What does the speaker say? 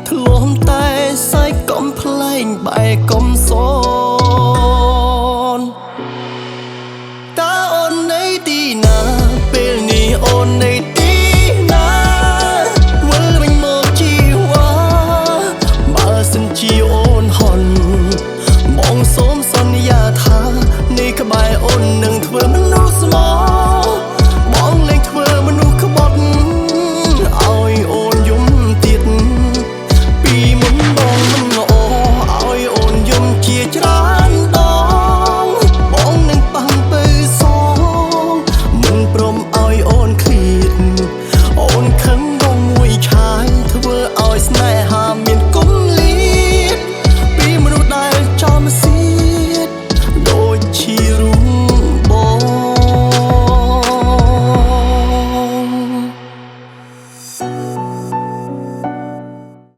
ធ្លាប់តែសាយកំប្លែងបែកកំសនតើអូននៅទីណាពេលនេះអូននៅទីណាវិលវិញមកជីវ៉ាបើសិនជាអូនហន់បងសូមសន្យាថានេះក្បែរអូននឹងធ្វើមនុស្សស្មោបងលែងធ្វើមនុស្សក្បត់ឲ្យអូនយំទៀតពីមុនបងមិនល្អឲ្យអូនយំជាច្រើនដងបងនឹងប៉ះពៅសងមិនព្រមឲ្យអូនឃ្លាតអូនខឹងបងមួយឆាយធ្វើឲ្យស្នេហា